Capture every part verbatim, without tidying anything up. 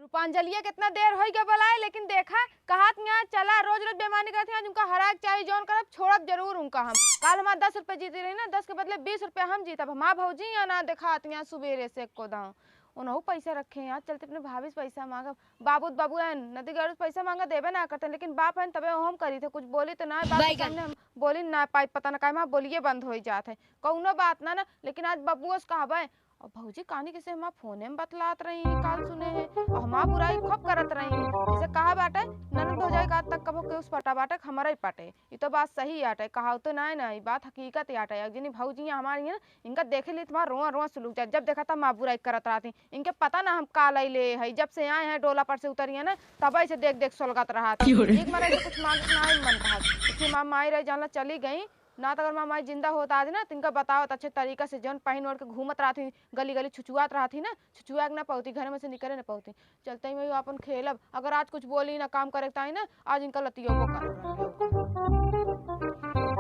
रूपांजलिया कितना देर होई गए बुलाए, लेकिन देखा, कहात यहाँ चला, रोज रोज बेमानी करत हैं, आज उनका हराए के चाही, जौन करब, छोड़ब जरूर उनका हम। काल हमार दस रुपये जीती रही ना, दस के बदले बीस रुपये हम जीतब। हमार भौजी यहाँ ना देखात यहाँ सुबेरे से एको दाँव। उनहु पैसा रखे हैं, आज चलते अपने भाभी से पैसा मांगब। बाबू त बाबू हैं, नदी गड़ू से पैसा मांगा देबे ना करते, लेकिन बाप हैं तबे हम करी थे, कुछ बोली तो ना है, बाप के बैगन। सामने हम बोली ना पाई, पता ना काहे हमार बोलिए बंद होई जात है। कौनो बात ना ना, लेकिन आज बबुओ से कहबे। और भौजी कहानी किसे हमार फोने में बतलात रही हैं, काल सुने हैं, और हमार बुराई खूब करत रही हैं। जैसे कहा बाटे, ननद भौजाई का आज तक कबो केहू से पटा बाटे, हमारा ही पटे। ई तो बात सही आटे, कहावतो नाय ना, ई बात हकीकत ही आटे। एक जनी भौजी हैं हमारी है ना, इनका देखे ली तुम्हारा रोआ रोआ सुलुक जाए। जब देखा तब माँ बुराई करत रहती। इनके पता ना हम का लई ले है, जब से आए हैं डोला पर से उतरी है ना, तब ऐसे देख देख सोलगत रहती। क्यों रे? एक बार ऐसे कुछ मांगत ना है मन कहत। इतनी माँ माई रही जानला चली गई, ना तो अगर माँ माई जिंदा होत आज ना, तो इनका बतावत अच्छे तरीका से, जौन पहिन ओढ़ के घूमत रहती, गली गली छुछुआत रहती ना, छुछुआ के ना पौती, घर में से निकले ना पौती। चलते ही मैं अपन खेलब, अगर आज कुछ बोली ना काम करे ताई ना, आज इनका लतियोबो कर।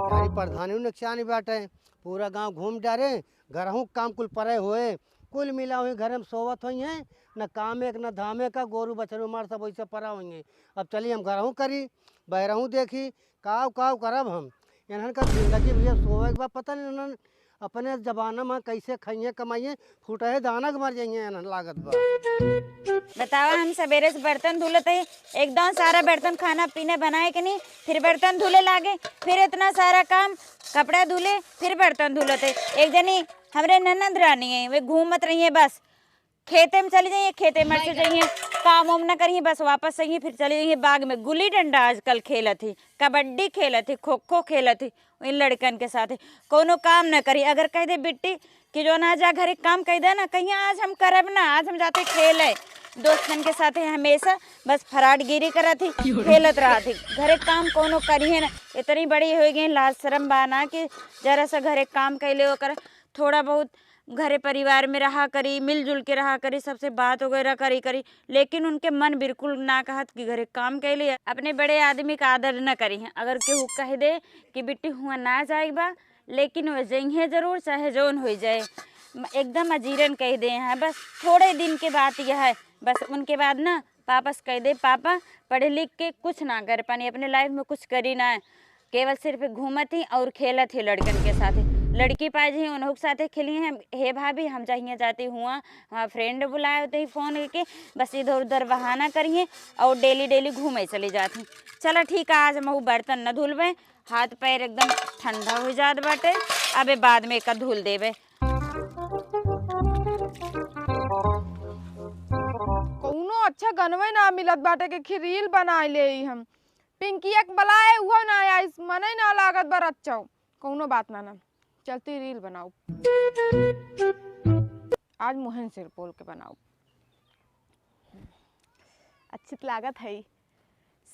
यारी प्रधानी नुकसान ही बाटे, पूरा गांव घूम डारे, घरहूँ काम कुल परे होए, कुल मिला हुई घर में सोवत हुई हैं, न काम एक न धामे का, गोरू बछरू मार सब वैसे परा हुई हैं। अब चली हम घरहूँ करी, बहरहूँ देखी, काव काव करब हम। इन्हन का जिंदगी भैया सोवे के बा, पता नहीं इन्हन अपने जमाना में कैसे खाइए कमाइए, फूटे दाना के मर जाइए इन्हन लागत बा। बतावा, हम सवेरे से बर्तन धुलत ही, एकदम सारा बर्तन, खाना पीना बनाए के नहीं, फिर बर्तन धुले लागे, फिर इतना सारा काम, कपड़ा धुले, फिर बर्तन धुलत ही। एक जनी हमरे ननद रानी है, वे घूमत रही है बस, खेते में चली जाइए, खेते में से जाइए, काम वाम न करिए, बस वापस आइए, फिर चली जाइए बाग में। गुल्ली डंडा आजकल खेलत ही, कबड्डी खेलत ही, खो खो खेलत ही, इन लड़कन के साथ ही। कौनो काम न करी, अगर कह दे बिट्टी कि जो ना जा घरे काम कह दे ना, कहिए आज हम करब ना, आज हम जाते खेले, दोस्तन के साथ ही हमेशा बस फराडगिरी करत ही, खेलत रहत ही, घरे काम कौनो करिए ना। इतनी बड़ी हो गई, लाज शर्म बा ना कि जरा सा घरे काम कैले ओकर थोड़ा बहुत घरे परिवार में रहा करी, मिलजुल के रहा करी, सबसे बात वगैरह करी करी, लेकिन उनके मन बिल्कुल ना कहत कि घरे काम कैले। अपने बड़े आदमी का आदर न करी हैं। अगर केहू कह दे कि बिट्टी हुआ ना जाए बा, लेकिन वे जइहें जरूर, चाहे जौन हो जाए। म-, एकदम अजीरन कह दे हैं। बस थोड़े दिन के बात यह है, बस उनके बाद ना पापा से कह दे, "पापा, पढ़ लिख के कुछ ना कर पानी, अपने लाइफ में कुछ करी ना, केवल सिर्फ घूमत ही और खेलत ही लड़कन के साथ।" लड़की पाए जी उन्हों के साथे खेली हैं, "हे भाभी, हम चाहिए जाती हुआ, हमारा फ्रेंड बुलाए होते ही फोन करके, बस इधर उधर बहाना करिए और डेली डेली घूमे चली जाती।" चला ठीक है, आज महू बर्तन न धुलबे, हाथ पैर एकदम ठंडा हो जात बाटे, अबे बाद में एका धुल देबे। कौनो अच्छा गनवे ना मिलत बाटे कि खी रील बनाए ले हम। पिंकी एक बलाए उहो ना आई, मनई ना लागत बा रच्चो। कौनो बात ना ना, चलती रील बनाओ। आज मोहन से बोल के बनाओ। अच्छी तो लागत है।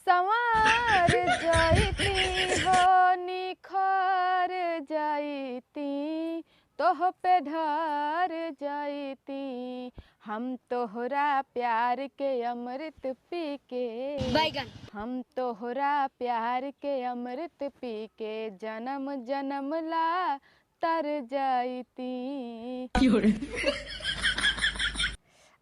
संवार जाइती हो, निखर जाइती, तोह पे ढर जाइती। हम तोहरा प्यार के अमृत पी के, बैगन। हम तोहरा प्यार के अमृत पी के जनम जनम ला तर जाइती। क्यों रे?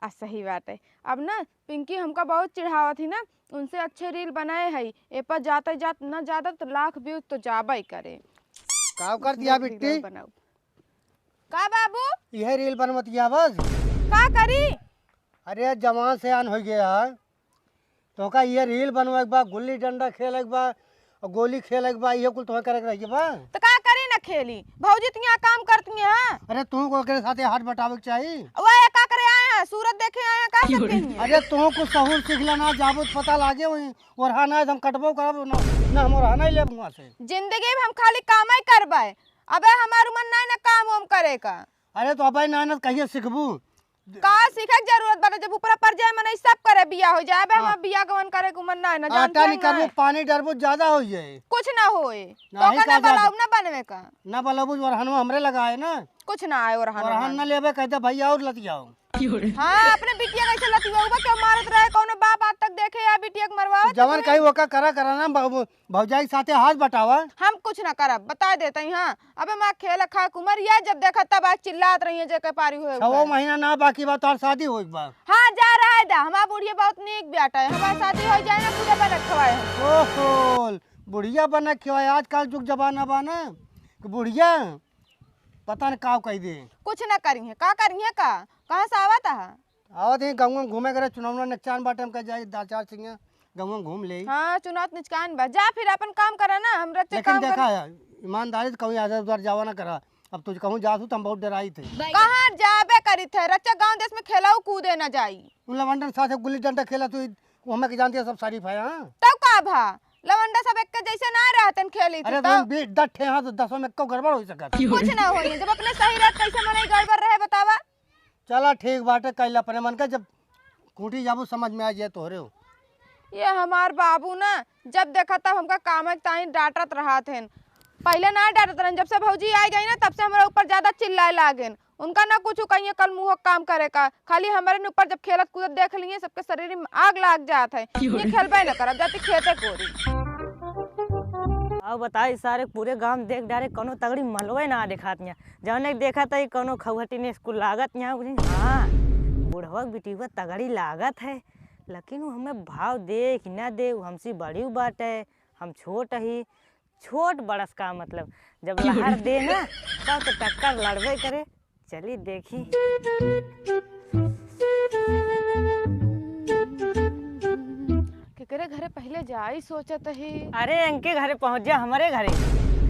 आ सही बात है। अब ना पिंकी हमका बहुत चिढ़ावत ही ना, उनसे अच्छे रील बनाए है। ए पर जाते जात ना ज्यादा तो लाख व्यूज तो जाबे करे। का कर दिया बिट्टी? बनाओ। का बाबू? यह रील बनवत गया बस। का करी? अरे जवान सयान हो गया है, तोहका ये रील बनवे के बा, गुल्ली डंडा खेले के बा, और गोली खेले के बा, ये कुल तोहे करे के रहिए बा। तो का करी ना खेली? भौजी तो यहाँ काम करती हैं। अरे तू को ओकरे साथे हाथ बटावे के चाही। वो ये का करे आए हैं? सूरत देखे आए हैं का सब कहीं? अरे तू कुछ सहूर सीख लेना, जाबो तो पता लागे वही। ओरहा ना हम कटबो करब ना, ना हम ओरहा नहीं लेब वहाँ से। जिंदगी में हम खाली कामे करबे। अबे हमार मन नहीं ना काम वाम करे का। अरे तो अबे ना, ना कहिए सीखबू? का सीखे के जरूरत बाटे, जब ऊपरा पड़ जाए मनई सब करे, बिया हो जाए। अबे हाँ। हमार बिया गवन करे के उमर ना है ना, जानते आटा हैं निकालबू, ना। पानी डरबू, ज्यादा हो जाए। कुछ ना होए। तो नहीं का का ना ज्यादा? बलाऊ ना बनवे का। ना बलाऊ, ओरहनवा हमरे लगाए ना। कुछ ना आए ओरहनवा ओरहन में। ना लेबे, कहते भैया और लतियाओ। हाँ, अपने बिटिया कैसे लतियाओ बा, क्यों मारत रहे, कौनो बाप आज तक देखे या बिटिया के मरवावत जवन अपने? कही वो का करा, करा ना बाबू। भौजाई के साथे हाथ बटावा। हम कुछ ना करब, बता देते ही। हाँ, अबे माँ खेल खा कुमर या जब देखा तब आज चिल्लात रही है, जेके पारी हुए छवो हुए। महीना ना बाकी बा, तोहार शादी होई बा। हाँ, जा रहा है, हमार बुढ़िया बहुत नीक बेटा है, हमार शादी होइ जाए ना, पूरा बनक खवाए हम। ओहो, बुढ़िया बनक खवाए। आजकल जुग जमाना बा ना कि बुढ़िया पता न का कइ दे। कुछ ना करिहैं, का करिहैं का? कहाँ से आवत है? आवत ही गउँवा में घूमे करे, चुनौना निकचान बाटे, हमका जाए दाचार सिंह गउँवा में घूम ले। हाँ, चुनाव निचकान बा, जा फिर अपन काम करा ना, हम रच्चे लेकिन काम देखा करा। है, ईमानदारी से कहूँ इधर उधर जावा ना करा। अब तुझ कहूँ जात हूँ तो हम बहुत डराई थे। कहाँ जाबे करी थे, रच्चे गाँव देश में खेलाऊ कूदे ना जाई। उ लवंडन साथे गुल्ली डंडा खेला तू, वो हमें के जानती है सब शरीफ है, हाँ? तब का भा? लवंडा सब एक के जैसे ना रहतन खेली थी अरे तब। तुम बीस दस ठे हाँ तो दसों में एको गड़बड़ होइ सकत। कुछ ना होई, जब अपने सही रहत कैसे मनई गड़बड़ रहे बतावा? चला ठीक बाटे, कइला अपने मन का, जब खूँटी जाबू समझ में आ जाए तोहरे हो। ये हमार बाबू ना जब देखा तब हमका काम के ताई डांटत रहत हैं। पहिले ना डांटत रहन, जब से भौजी आ गई ना तब से हमरा ऊपर ज्यादा चिल्लाए लागेन। उनका ना कुछ कहिए कल मुँह काम करे का, खाली हमरे न ऊपर जब खेलत कूदत देख लिए सबके शरीर में आग लाग जात है। ये खेलबे न करब, जाती खेते कोरी। आओ बताई सारे पूरे गांव देख डारे, कौनो तगड़ी मलवे ना देखात यहाँ। जौने देखा त ई कौनो खौहटी ने स्कूल लागत यहाँ, बुझी? हाँ, बुढ़वा बिटिया तगड़ी लागत है, लेकिन वो हमें भाव दे कि ना दे, वो हमसे बड़ी बाटे, हम छोट ही। छोट बड़स का मतलब, जब लहर दे ना, तब तो टक्कर लड़बे करे। चली देखी। केकरे घरे पहिले जाई सोचत ही। अरे, इनके घरे पहुँच जा, हमारे घरे।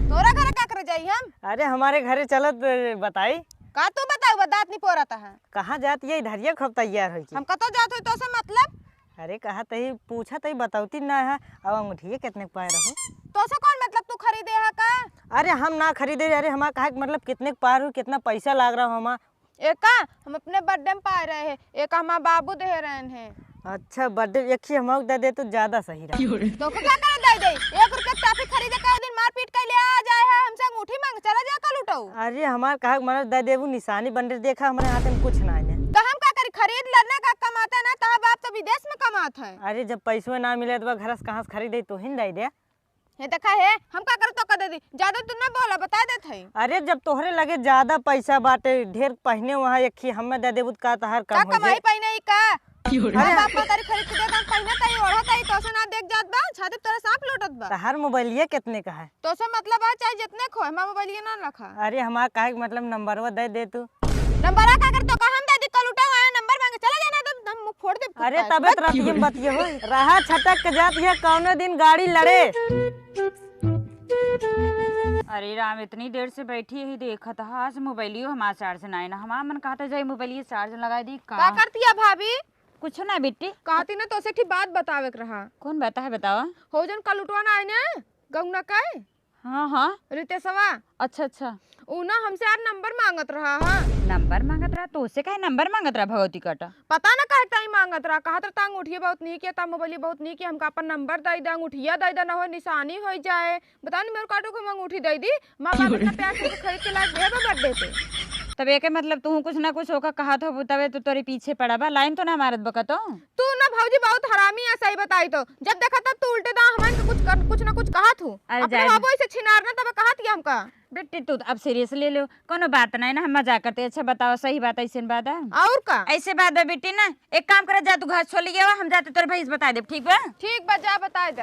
तोरा घरे का करे जाई हम? अरे, हमारे घरे चलत, बताई। का तू बताऊ, दांत नहीं पोरत है। कहाँ जात ये, इधरिया खूब तैयार होई के। हम कतो जात होई, तोसे मतलब? अरे, कहा तही, पूछा तही, बतौती ना है। अब अंगूठिए कितने के पाए रहो? तोसे कौन मतलब, तू खरीदे है का? अरे, हम ना खरीदे, अरे, हमार कहा के मतलब कितने के पाए रहो, कितना पैसा लाग रहा हो हमार? एका हम अपने birthday में पाए रहे हैं, एका हमार बाबू दे रहे हैं। अच्छा, birthday एक ही हमार दे दे तो ज्यादा सही रहा। तो का करे दे दे? एक रुपया के टॉफी खरीदे का दिन मारपीट कैले आ जाए है, हमसे अंगूठी मांग, चला जा कल उठाऊ। अरे, हमार कहा के मतलब दे देबू, निशानी बन रही, देखा हमारे हाथ में कुछ ना है। तो हम का करी, खरीद लेना का, कमाता ना, तहा बाप तो विदेश में कमात है। अरे, जब पैसवे ना मिले तो घर से कहाँ से खरीदे, तो ही दे दे। हे देखा हे, हम का करत तो का दे दी, ज्यादा तू ना बोला, बता देत है। अरे, जब तोहरे लगे ज्यादा पैसा बाटे, ढेर पहिने वहाँ एक ही हमें दे देबू, का तहार का कम हो कमाई जाए? पहिने ही का? अरे, बाप मतारी खरीद के देत, हम पहिने तई, ओढ़त तई, तोसे ना देख जात बा, छाती तोरे सांप लोटत बा। तहार मोबाइलिया कितने का है? तोसे मतलब है चाहे जितने खो, हमार मोबाइलिया ना रखा। अरे, हमार काहे के मतलब नंबरवा दे दे तू। नंबरा का कर तो का हम दे दी, कल उठा आया नंबर मांगे, चला जाना तो हम मुंह फोड़ दे अरे, कुत्ता। तबे तो रात में बतिये हो। रहा छटक के जात है, कौनो दिन गाड़ी लड़े। अरे राम, इतनी देर से बैठी ही देखत हा, आज मोबाइलियो हमार चार्ज ना है ना। हमार मन कहता जाई मोबाइलियो चार्ज लगाई दी का? का करती है भाभी? कुछ ना बिट्टी। कहती ना तो से एक बात बतावे के रहा। कौन बात है, बतावा। हो जन कल उठवा ना आए ने, गौना का है? हाँ, हाँ। रितेशवा। अच्छा, अच्छा। ऊ ना हमसे यार नंबर मांगत रहा है। नंबर मांगत रहा? तोसे काहे नंबर मांगत रहा भगवती काटा? पता ना काहे ताई मांगत रहा, कहत रहा, "ता अंगूठिया बहुत नीक है, ता मोबाइल बहुत नीक है, हमका अपन नंबर दे दे, अंगूठिया दे दे, ना हो निशानी हो जाए।" बता नहीं मेरे काटू को हम अंगूठी दे दी, माँ बाप इतना प्यार से खरीद के लाए दे बा birthday पे। तब एके मतलब तू कुछ ना कुछ ओका कहत हो, तबे तो तोरे पीछे पड़ा बा, लाइन तो ना मारत बका तो। तू ना भौजी बहुत हरामी है, सही बताई तो। जब देखा तब तू उल्टे दांव हमन के कुछ कर, कुछ ना कुछ कहत हूँ। अरे अपने जाए दे। बाबू ऐसे छिनार ना तब कहत ही हमका। बिट्टी तू अब serious ले लो, कोनो बात नहीं ना, हम मजाक करते। अच्छा बताओ, सही बात ऐसे बात है? और का? ऐसे बात है बिट्टी ना, एक काम करे, जा तू घर छोड़ लिया, हम जाते तोरे भैंस बता देब, ठीक बा? ठीक बा, जा बता दे।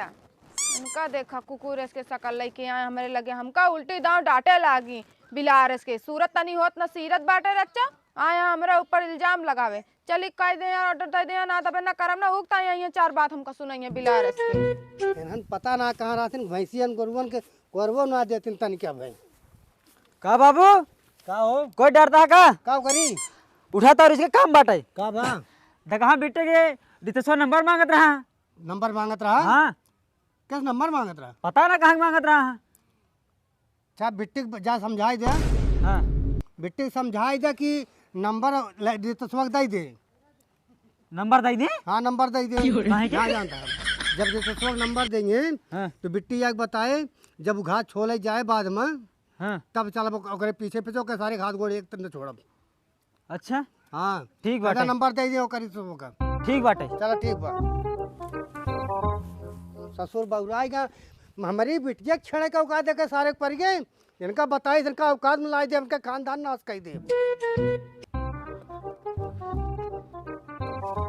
इनका देखा कुकुर इसके शकल लेके आए हमरे लगे, हमका उल्टी दांव डांटे लागी। बिलार इसके सूरत तनी होत ना सीरत बाटे रच्चा, आया हमरा ऊपर इल्जाम लगावे। चली कह दे यार, order दे दे यार, ना तबे ना करम ना उगता, यहाँ चार बात हमका सुनाइए बिलार इसके। इन्हन पता ना कहाँ रहथिन, भैंसियन गोरुअन के कोरवो ना देथिन तनिका भाई। का बाबू? का हो? कोई डरता है का? का करी? उठा तो और इसके काम बाटे। का बा? देखा बिट्टे के रितेशवा नंबर मांगत रहा। नंबर मांगत रहा? हाँ। किस नंबर मांगत रहा? पता ना कहाँ मांगत रहा। अच्छा, बिट्टी के जा समझाई दे। हाँ। बिट्टी के समझाई दे कि नंबर ले, रितेशवा के दे दे। नंबर दे दे? हाँ, नंबर दे दे। काहे के? ना जानता है। जब रितेशवा के नंबर देंगे, हाँ। तो बिट्टी जाके बताए, जब वो घास छोले जाए बाद में, हाँ। तब चलब ओक-, ओकरे पीछे पीछे ओके सारे घास गोड़ एक तरह छोड़ब। अच्छा। हाँ। ठीक बाटे। नंबर दे दियो करी तो ओकर। ठीक बाटे। चलो ठीक बा। ससुर बौराई का हमारी बिटिया के छेड़े का औकात देखे सारे पड़ गए। इनका बताई, इनका औकात में लाई दे, इनका खानदान नाश कर दे।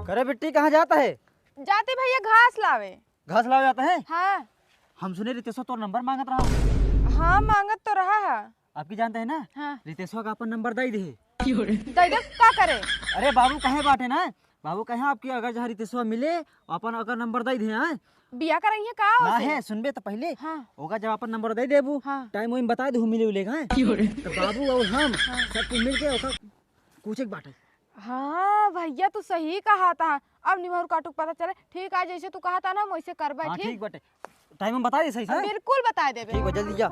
करे बिट्टी, कहाँ जाता है? जाते भैया घास लावे। घास लावे जाता है? हाँ। हम सुने रितेशवा तोर नंबर मांगत रहा। हाँ, मांगत तो रहा है। आपकी जानते हैं ना? हाँ। रितेशवा का अपन नंबर दई दे। दई दे का करे? अरे बाबू कहे बाटे ना, बाबू कहे आपकी अगर जहाँ रितेशवा मिले, अपन अगर नंबर दई दे, हाँ? बिया करइहे का ना ओसे? है, सुनबे तो पहले। हाँ। ओका जब अपन नंबर दे देबू, हाँ। टाइम ओइम बता देहू मिले उले का, हैं? तो बाबू और हम हाँ। सब कुछ मिल के ओका पूछे के बाटे। हाँ भैया, तू सही कहा था। अब निमहर काटू के पता चले। ठीक है, जैसे तू कहा था ना, हम वैसे करबे, हाँ, ठीक? ठीक बाटे। टाइम हम बता दे सही से, हाँ, हैं? बिल्कुल बता देबे। ठीक बा, जल्दी जा।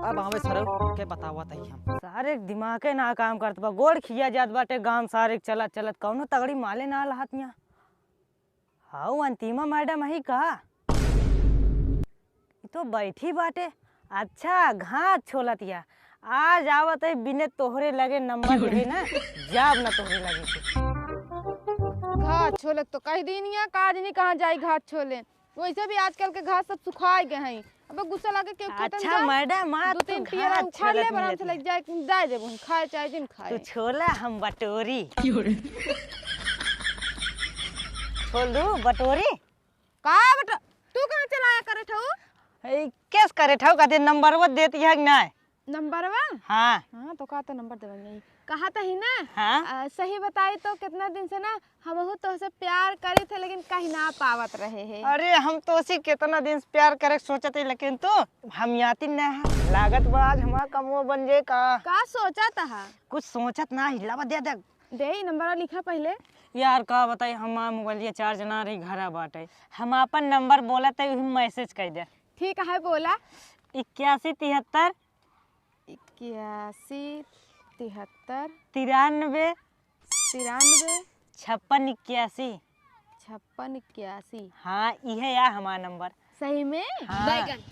अब आवे सरऊ के बतावा तई हम। सारे दिमागे ना काम करत बा, गोड़ खिया जात बाटे गाम सारे चलत चलत, कौनो तगड़ी माले ना लहत यहाँ। हाउ अंतिमा मैडम ही का? ई तो बैठी बाटे। अच्छा, घास छोलत या। आज आवत है बिने तोहरे लगे नंबर लेहे ना, जाब ना तोहरे लगे से। घास छोलक तो कह दीन या, काज नहीं कहाँ जाई घास छोले। वैसे भी आजकल के घास सब सुखाए गए हैं। अबे गुस्सा लागे केहू खेतन अच्छा, जाओ, मैडम, आज दो तो तीन पियरा घास उखाड़ ले, छोलत आराम से मिलत लग जाए, दे देबो, खाए चाहे जिन खाए। तू छोला, हम बटोरी। छोल दू, बटोरी। का बट-, तू कहाँ चलाया करत हऊ? ए, केस करत हऊ, कहते नंबरवा देत है कि नाय? नंबरवा? हाँ। हाँ, तो का तो नंबर देवे नहीं। कहा तो ही ना? हाँ। आ, सही बताई तो कितना दिन से ना हमहू तोहसे प्यार करी थे, लेकिन कहीं ना पावत रहे है। अरे, हम तोहसे कितना दिन से प्यार करे के सोचत है, लेकिन तू हम यातिन ना है। लागत बा आज हमार कमवा बन जाए का? का सोचत है? कुछ सोचत ना, हिलावा दे दे। दे, ई नंबरवा लिखा पहिले। यार, का बताई, हमार मोबाइलिया चार्ज ना रही, घरा बाटे। हम आपन नंबर बोलत है, उही मैसेज कर दे। ठीक है, बोला। इक्यासी तिहत्तर। इक्यासी तिहत्तर। तिरानबे। तिरानबे। छप्पन इक्यासी। छप्पन इक्यासी। हाँ, इहे या हमार नंबर। सही में? हाँ। बैगन।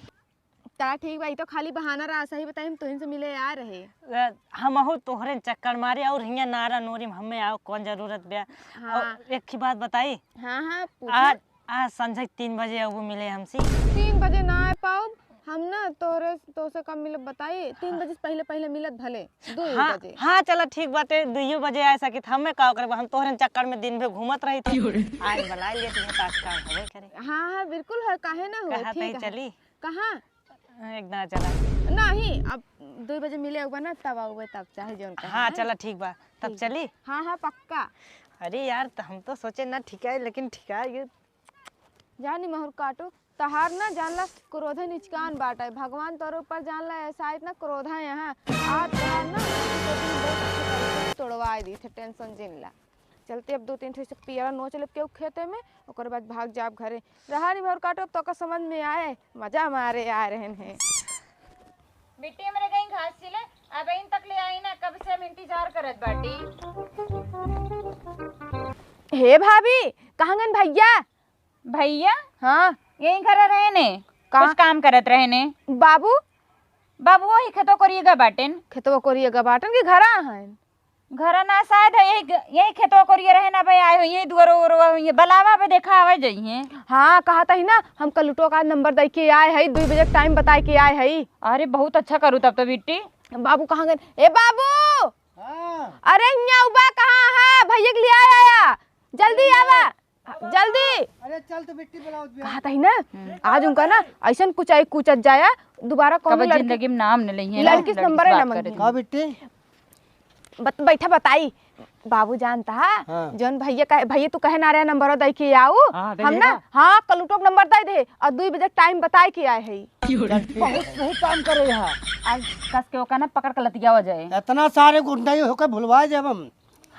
ता ठीक बा, ई तो खाली बहाना रहा। सही बताई, हम तोहिन से मिले आ रहे। अ, हमहू तोहरे चक्कर मारे और हियाँ नारा नोरी में हमें आओ, कौन जरूरत बा? हाँ। और एक ही बात बताई? हाँ, हाँ, पूछो। आज, आज संझा के तीन बजे अबू मिले हमसे। तीन बजे ना आ पाउब हम ना, तोहरे, तोहसे कब मिलब बताई? तीन हाँ। बजे से पहिले, पहिले मिलत भले, दुई हाँ, बजे। हाँ, चला ठीक बाटे, दुइयो बजे आ सकित, हमें का करब, हम तोहरे चक्कर में दिन भर घूमत रही थी। आज बुला लेती है, तो आज काम होबे करे। हाँ, हाँ, बिल्कुल है, काहे ना हो, कहा ठीक तई है। चली? कहाँ? एक दाना चला। नहीं, अब दुई बजे मिले अउबा ना, तब अउबे, तब चाहे जौन कहे, हाँ, हैं? चला, ठीक बा, तब ठीक बा। चली? हाँ, हाँ, पक्का। अरे यार, त हम तो सोचे ना ठिकाए, लेकिन ठिकाए ये। जानी महुर काटू, तहार ना जानला क्रोधे निचकान बाटे। भगवान तोरे ऊपर जानला, ऐसा इतना क्रोधा यहाँ। आज तहार ना तोड़वाए दी थे, टेंशन जिन ला। चलते अब दो तीन ठे से पियरा नोच लेब केहू खेते में, ओकर बाद भाग जाब घरे। रहा नी भर काटो, अब तोका समझ में आए, मजा मारे आ रहन हैं। बिट्टी हमरे गई घास छीले, अब इन तक ले आई ना, कब से हम इंतजार करत बाटी। हे भाभी, कहाँ गन भैया? भैया? हाँ। यही घरे रहे ने, का? कुछ काम करत रहे ने। बाबू? बाबू वही खेतो कोरिए गा बाटेन। खेतवा कोरिए गा बाटेन कि घरा हन? घरा ना, शायद है यही ग-, यही खेतवा कोरिए रहे ना, भाई आए हो, यही दुआरो उरो हुई है, बलावा पे देखा आवे जाई है। हाँ, कहा था ही ना, हम कलुटो का नंबर दे के आए हई, दुई बजे टाइम बताए के आए हई। अरे बहुत अच्छा करू तब तो बिट्टी। बाबू कहाँ गए? ए बाबू! हाँ। अरे हियाँ उबा कहाँ है? भैया के लिए आया, आया। जल्दी आवा। जल्दी। अरे चल तो बिट्टी बुलाओ बे। कहा था ही ना, हम्म। आज उनका ना ऐसन कुचाई कुचत जाया, दोबारा कौनो कब लड़की जिंदगी में नाम न लइहे ना, लड़की से लड़की नंबर से ना बात मांगी। करे। का बिट्टी? बत-, बैठा बताई, बाबू जानता है, हाँ। जौन भैया कहे, भैया तू कहे ना रहा नंबर दे के आऊ, हाँ, दे हम ना, देगा। हाँ, कलुटो के नंबर दे दे और दुई बजे टाइम बताए के आए है। चल, ठीक बहुत है। सही काम करे है। आज कस के ओका ना पकड़ के लतियावा जाए। इतना सारे गुंडा ही होकर भुलवा जाब हम।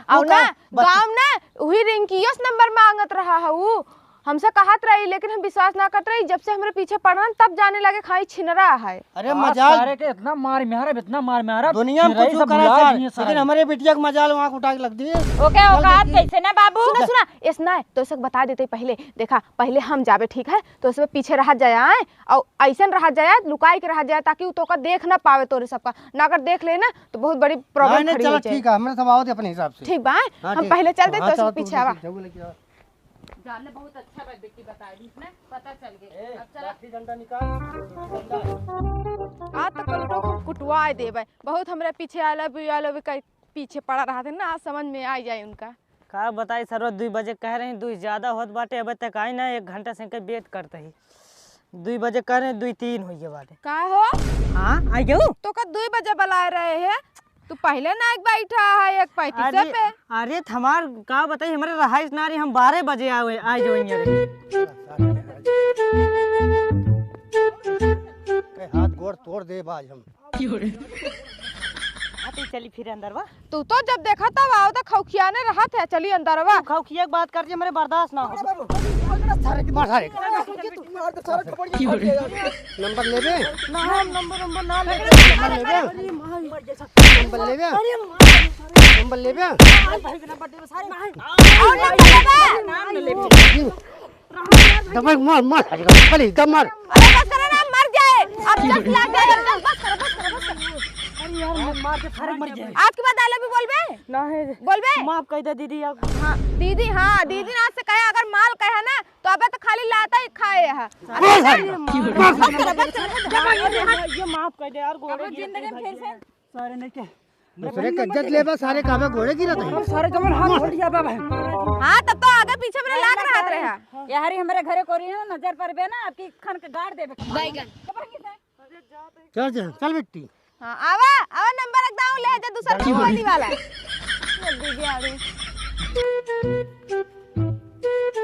और वो ना, का? बत- गाँव ना, वही रिंकियो से नंबर मांगत रहा है ऊ। हमसे कहत रही, लेकिन हम विश्वास ना करत रही। जब से हमरे पीछे पड़न, तब जाने लगे खाई छिनरा है। अरे आज मजाल। सारे के इतना मार मारब, इतना मार मारब, दुनिया में छिनराई कुछ सब करा भुला सार, दिए सारे। लेकिन हमरे बिटिया के मजाल वहाँ उठा के लग दिए। ओके, चल औकात देखी। कैसे ना बाबू? सुना, सुना, ऐस ना, तो ऐसे बता देते पहले। देखा, पहले हम जाबे, ठीक है? तो ऐसे पीछे रह जाए, आए, और ऐसन रहा जाए, लुकाई के रहा जाए, ताकि उ तोका देख ना पावे तोरे सबका। ना अगर देख ले ना, तो बहुत बड़ी problem नहीं, नहीं, खड़ी चलो हो जाए। ठीक है, हमरे सब आवत अपने हिसाब से। ठीक बा, हाँ, हम ठीक। पहले चलते, हाँ, तो चलो, पीछे तू आवा। ठीक है, वो लेके आओ। जान ले, बहुत अच्छा बात बेटी बता दी इसने, पता चल गया। ए, अब चला। लाठी डंडा निकाल, डंडा। आज तो कलुटो को कुटवाए देबे, बहुत हमरे पीछे I love you, I love you कह पीछे पड़ा रहा थे ना, आज समझ में आ जाए उनका। का बताई सरवा, दुई बजे कह रही, दुई ज्यादा होत बाटे, अबे तक आई ना, एक घंटा से इनके wait करत ही। दुई बजे कह रहे, दुई तीन होइए बाटे। का हो? हाँ, आई गयो। तोका दुई बजे बुलाए रहे हैं, तू पहिले ना एक बैठा है, एक पैंतीस अरे, पे। अरे, त हमार का बताई, हमरे रहाइश ना रही, हम बारह बजे आवे, आ जाओ यहाँ रे। ए, हाथ गोड़ तोड़ देब आज हम। हाँ, तो चली फिर अंदर बा। तू तो जब देखा तब आओ तो खौखियाने रहत है, चली अंदर बा। तू खौखिया के बात कर जे, हमरे बर्दाश्त ना हो। सारे के मार सारे के। नंबर लेबे? ना, हम नंबर, नंबर ना लेबे। नंबर लेबे? नंबर लेबे? नंबर लेबे? और नंबर लेबे? दबाई मार, मार, सारे का, खाली दम मार। अरे बस करो ना, मर जाए। अब जस लग जाए, अब जस, बस करो, बस करो, बस करो। अरे यार, मार, मार के सारे मर जाए। आज के बाद I love you बोलबे? ना है। बोलबे? माफ कर दे दीदी, आप। हाँ, दीदी, हाँ, दीदी ना से कहे, अगर माल कहे ना, तो अबे तो खाली लाता ही खाए है। मार, सारे का, मार, सारे का। बस करो, बस करो, बस करो। ये माफ कर दे यार, गोड़े गिर जिंदगी में फिर से। सारे नहीं के। दूसरे के इज्जत लेबा, सारे का अबे गोड़े गिरत है। सारे जवन हाथ छोड़ दिया बा भाई। हाँ, तब तो आगे पीछे में लाग रहत रहे। यार, हमरे घरे कोरी ना नजर पड़बे ना, आपकी खन के गाड़ देबे। बैगन। चल, चल, चल बेटी। हाँ, आवा, आवा नंबर एकदम ले जे दूसर की वाली वाला। दीदी आ रही।